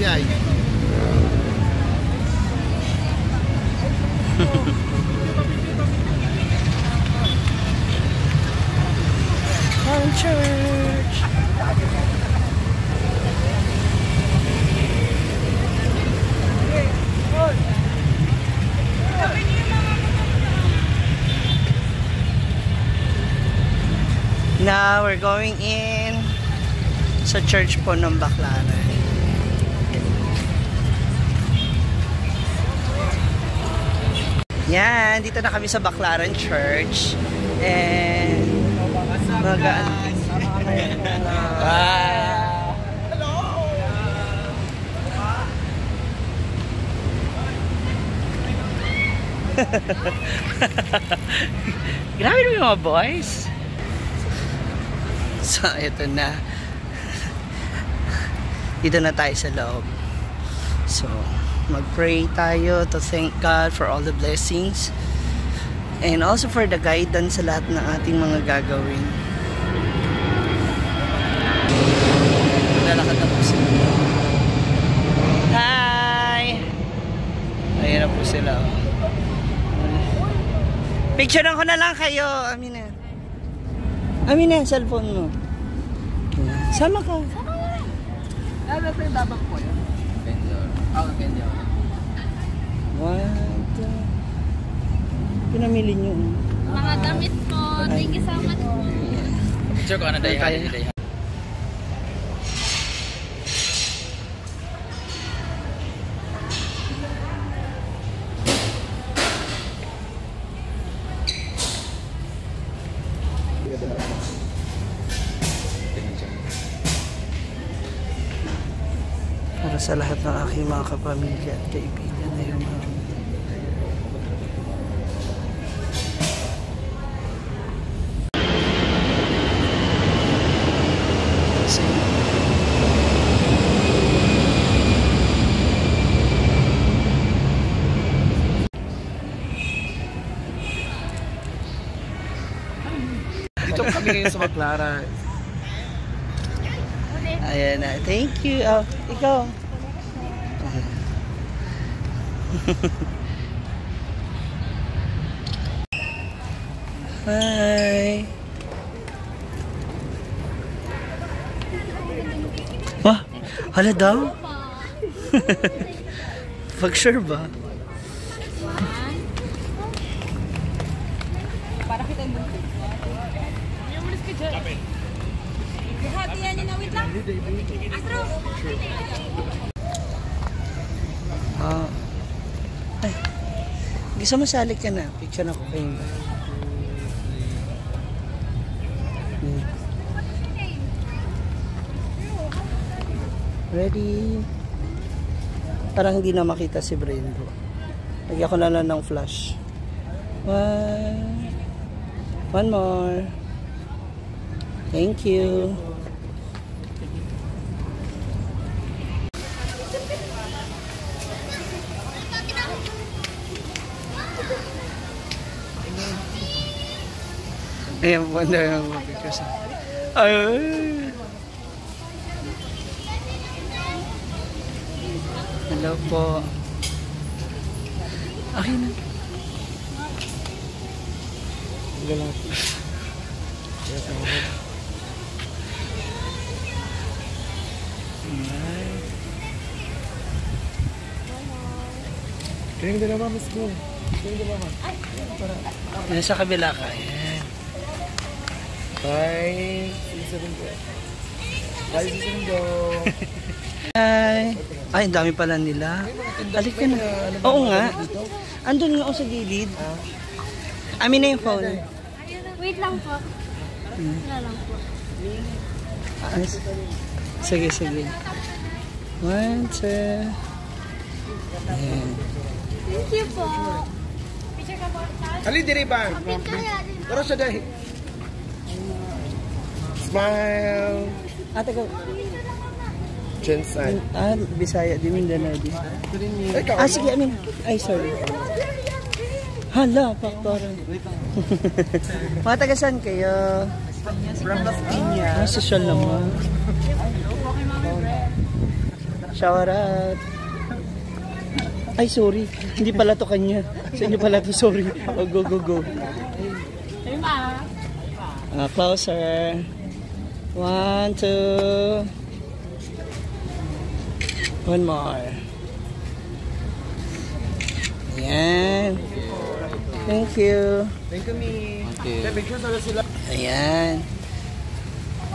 BPI. Church. Now we're going in sa church po ng Baclaran. Yan, dito na kami sa Baclaran Church. And grabe naman yung mga boys. So, ito na. Dito na tayo sa loob. So, mag-pray tayo to thank God for all the blessings and also for the guidance sa lahat ng ating mga gagawin. Lalakad na po sila. Hi! Ayan na po sila. Picturean ko na lang kayo, Amina. Amina, cellphone mo. Sama ka. Ano ito yung babang po yun? Vendor. Vendor. What? Pinamili nyo. Mga damit po. Thank you so much po. Sure ko, ano dahil? Para sa lahat ng aking mga kapamilya at kaibigan na yung Dito kami ngayon sa Baclaran. ayan na. Thank you. Oh, ikaw. Hi. Wah, hala daw. Pag-sure ba? Para kita yung buntis. Umalis ka dyan. Hati yan yun na. Wait lang. Astro! Ay. Gusto mo salik ka na. Picture na ko kayo. Ready? Parang hindi na makita si Brendo. Lagyan ko na lang ng flash. One more. Thank you. Ayan po, ang dami ang pictures. Ay! Hello po. Akin na. Galat. Kaya dalawa, mas go. Kaya dalawa. Yan sa kabila ka. Ayan. Bye. Bye, Susundo. Hi. Ay, ang dami pala nila. Balik ka na. Oo nga. Andun nga ako sa gilid. Amin na yung phone. Wait lang po. Wala lang po. Sige, sige. 1, 2. Ayan. Thank you po. Picture ka po. Ali, diri ba? Pero siya dahil. Smile. Ate ko. Jensen. Bisaya. Di Mindanao. Ikaw. Sige, Amin. Ay, sorry. Hala, paktoran. Mga tagasan kayo? From Las Piñas. Social naman. Shout out. Ay, sorry. Hindi pala to kanya. Sa inyo pala to, sorry. Oh, go, go, go. Closer. 1, 2. One more. Ayan. Thank you. Thank you, me. Okay. Pictures na sila. Ayan.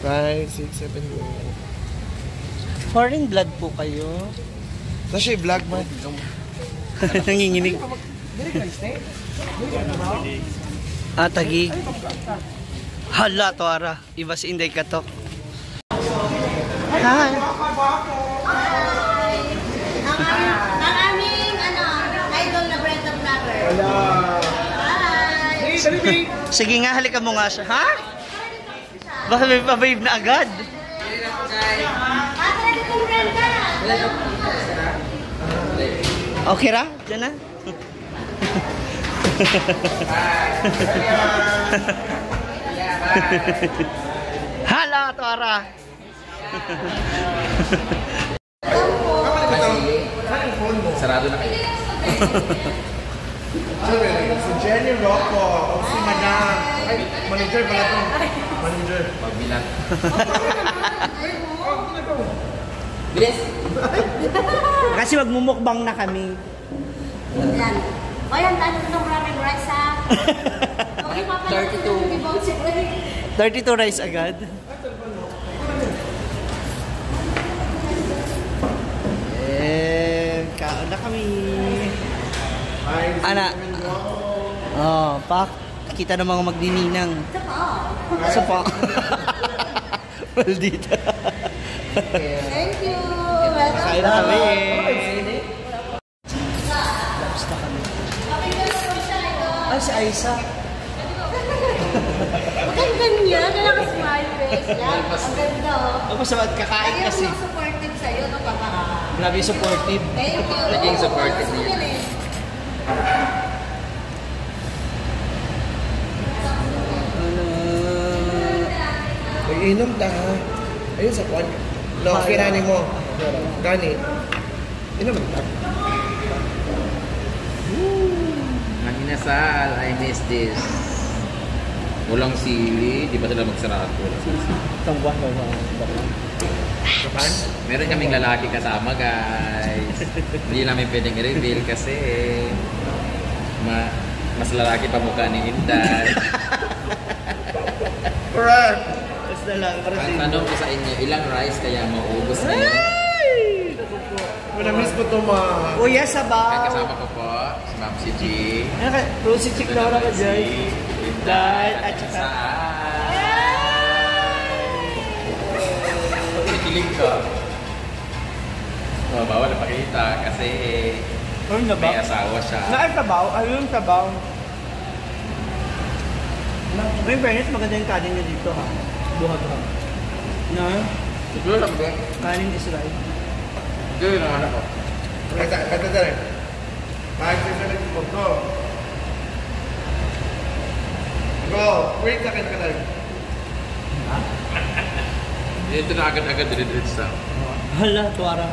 5, 6, 7, 8. Foreign blood po kayo. Tapos siya vlog man. Nanginginig. Tagi. Hala, Tuara. Iba si Inday Katok. Hi. Ang aming idol na Brenda Vlogger. Wala. Hi! Hey, dali, babe. Sige nga, halika mo nga siya. Ha? Baka may pa-babe na agad. Patrick kong Brenda! Okay ra? Diyan na? Hala, Tuara. Sarado na kayo. Si Jenny Rocco. O si Madam. Ay, manager pala to. Manager. Pagbilang. Bilis! Kasi magmumukbang na kami. Yan. O yan, tayo itong maraming rice ha. Okay, papalala 32 rice agad. Kaon na kami. Ana. Oh, pak. Kita ng mga magdininang. Sa pa. Maldita. Thank you. Kain na kami. Ay, si Aisa. Ang ganda, kaya ka smile face. Yan, ang ganda. Ako sa kakain Ayaw kasi. mo supportive sa'yo, no, papa? Grabe supportive. Thank you. Naging supportive niya. Inom ta. Ayun sa kwan. No, kinani mo. Gani. Inom ta. Ang inasal, I miss this. Walang sili, di ba sila magsarado? Walang sili. Tangwah ba ba? Kapan? Meron kaming lalaki kasama, guys. Hindi namin pwedeng i-reveal kasi mas lalaki pa mukha ni Inday. Correct. Basta lang. Ang tanong ko sa inyo, ilang rice kaya maubos niyo? Manamiss ko to, ma. Kuya, Kaya sabaw. kasama ko po, si Ma'am si G. Rosy Chick Laura ka dyan. Inday, at saka. Kikilig ko. Oh, bawal na pakita kasi Ano na may asawa siya. Ay, sabaw. Ayun, sabaw. May fairness, maganda yung kanin niya dito, ha? Buhag-buhag. Na? Siguro lang ba? Kanin Israel. Siguro lang anak ko. Kata rin. 5, 6, 7, go. Go. Wait second ka lang. Ito na agad-agad dire-diretso sa. Hala, Tuara.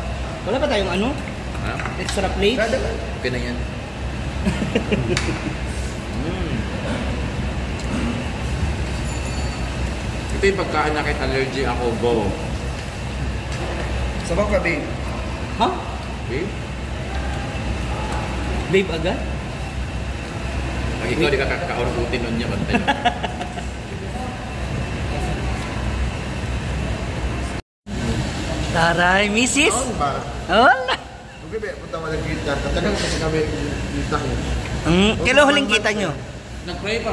Wala pa tayong ano? Ha? Extra plate? Okay na yan. Ito yung pagkain na kahit allergy ako, go. Sabaw ka, babe. Ha? Okay? Babe agad? Pag ikaw di ka kakaurkutin nun niya, bantay. Taray, misis? Ano ba? Wala. Okay, babe. Punta mo lang kita. Katagal kasi kami kita ko. Kailan huling kita nyo? Nag-pray ka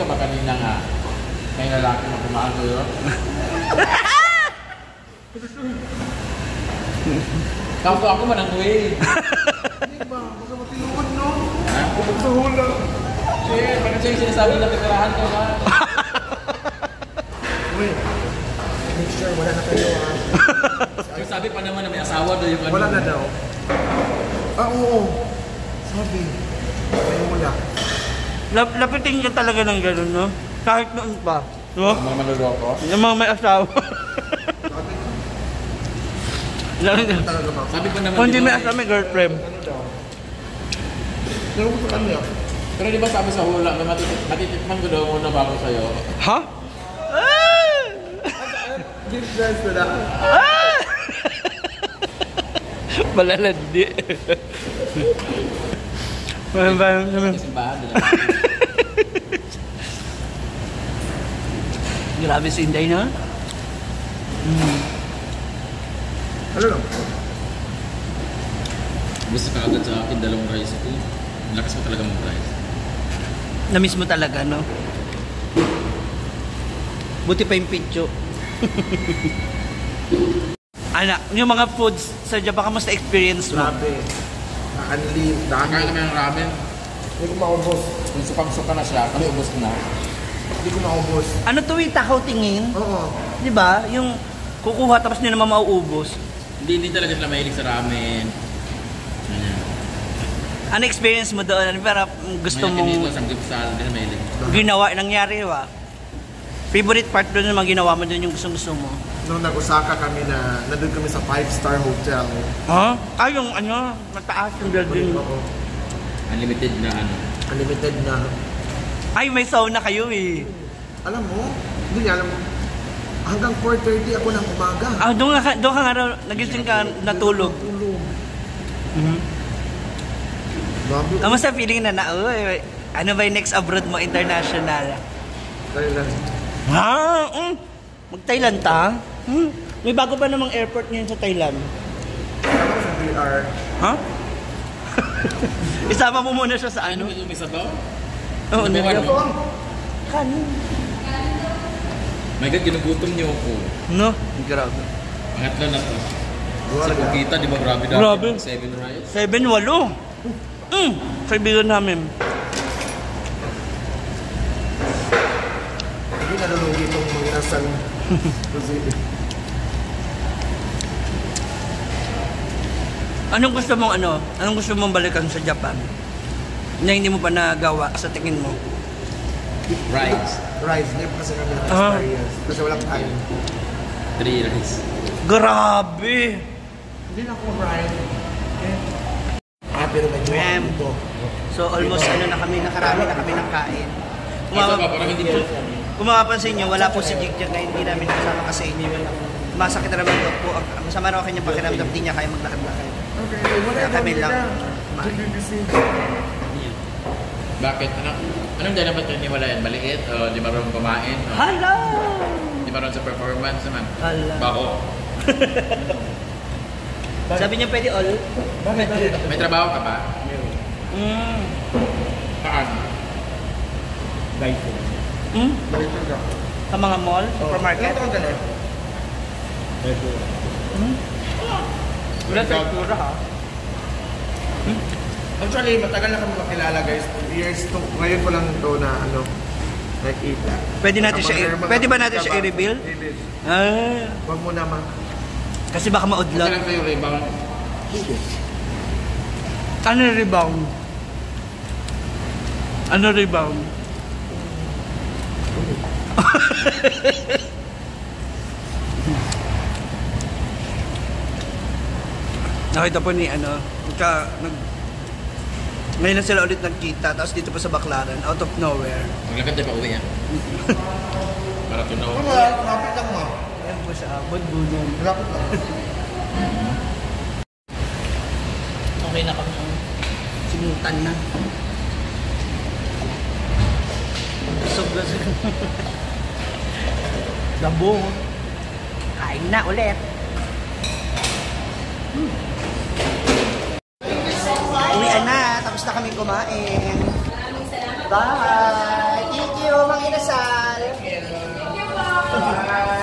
ba kanina nga? May lalaki na kumaano yun? Tapos ako manang-way. Hindi ba? Baka matilungan, no? Ha? Bukod sa hula. Shit, bakit siya yung sinasabi na pipirahan ko na? Uy. Make sure wala na kayo, ha? Yung sabi pa naman na may asawa doon yung ano. Wala na daw. Oo. Sabi. May wala. Lapitin nyo talaga ng gano'n, no? Kahit noon pa. No? Mga manluloko. Yung mga may asawa. Talaga ba? Sabi ko naman, Kung hindi di may ba, asama, may girlfriend. Ano daw? Pero ko sa kanya. pero di ba sabi sa hula, may matitikman ko daw muna bago sa'yo. Ha? Gift guys na lang. Malalandi. Sa simbahan, dala. Grabe si Inday, no? Ano lang? Gusto ka agad sa akin, dalawang rice ito. Lakas mo talaga mag-rice. Na-miss mo talaga, no? Buti pa yung picture. Anak, yung mga foods sa Japan, kamusta experience mo? Grabe. Anli, dami. Kakain naman ng ramen. Hindi ko maubos. Kung sukang-suka na siya, kami ubos ko na. Hindi ko maubos. Ano to yung takaw tingin? Oo. Di ba? Yung kukuha tapos hindi naman mauubos. Hindi talaga sila mahilig sa ramen. Ganyan. Ano experience mo doon? Ano para gusto Mayroon dito mong sa gipsal, hindi na mahilig. ginawa, nangyari ba? Favorite part doon naman ginawa mo doon yung gusto mo? Nung nag-Osaka kami na, nandun kami sa 5-star hotel. Ha? Ah, yung ano, mataas yung building. Oo. Unlimited na ano. Unlimited na. Ay, may sauna kayo eh. Alam mo, hindi niya alam. Hanggang 4:30 ako ng umaga. Ah, doon ka nga raw, nagising ka, natulog. Tulog. Mhm. Grabe. Kamusta feeling na uy, ano ba yung next abroad mo, international? Dahil lang. Ha? Mag-Thailand ta? May bago pa namang airport ngayon sa Thailand. Ako sa VR. Ha? Isama mo muna siya sa Ano ano? yung isa to? Oo, Ano ba, ano? ano? Kanin. My God, ginugutom niyo ako. No? Grabe. Pangatlo na to. Grabe. Sa Pugita, di ba grabe dati? Grabe. 7 rice. 7-8. Kaibigan namin. Hindi nalulugi itong mga inasal. Kasi, Anong gusto mong ano? Anong gusto mong balikan sa Japan? Na hindi mo pa nagawa sa tingin mo? Rice. rice. Hindi pa kasi kami Ah. na-experience. Kasi walang time. 3 rice. Grabe! Hindi na ako rice. Pero medyo Ma'am. ito. So almost ano na kami, nakarami na kami ng kain. Ito ba, parang hindi po. Kung mapapansin nyo, wala po si Jigjag na hindi namin kasama kasi masakit na naman daw po. Masama na ako kanyang pakiramdam, di niya kaya maglakad-lakad. Okay, Kaya kami lang. Bakit? Anong dahil naman ito niwalayan? Maliit? O di marunong kumain? O Hala! di marunong sa performance naman? Hala. Bako. Sabi niya pwede all? May trabaho ka ba? Saan? Balik ka. Sa mga mall, supermarket? Ano ka na? Wala sa itura ha? Actually, matagal na kami makilala guys. 2 years to. Ngayon ko lang ito na ano, nakita. Pwede natin siya, pwede ba natin siya i-reveal? I-reveal. Ah, Huwag mo naman. kasi baka Huwag maudlot. lang kayo rebound. Ano rebound? Ano rebound? Nakita po ni ano, ngayon na sila ulit nagkita, tapos dito pa sa Baclaran, out of nowhere. Maglakad tayo pa uwi yan. Para tunaw. Lapit lang ma. Ayan po siya, budbudon. Lapit lang. Okay na kami. Simutan na. Busog. Gabo. Kain na ulit. Uwian na. Tapos na kami kumain. Bye! Thank you, Mang Inasal! Bye!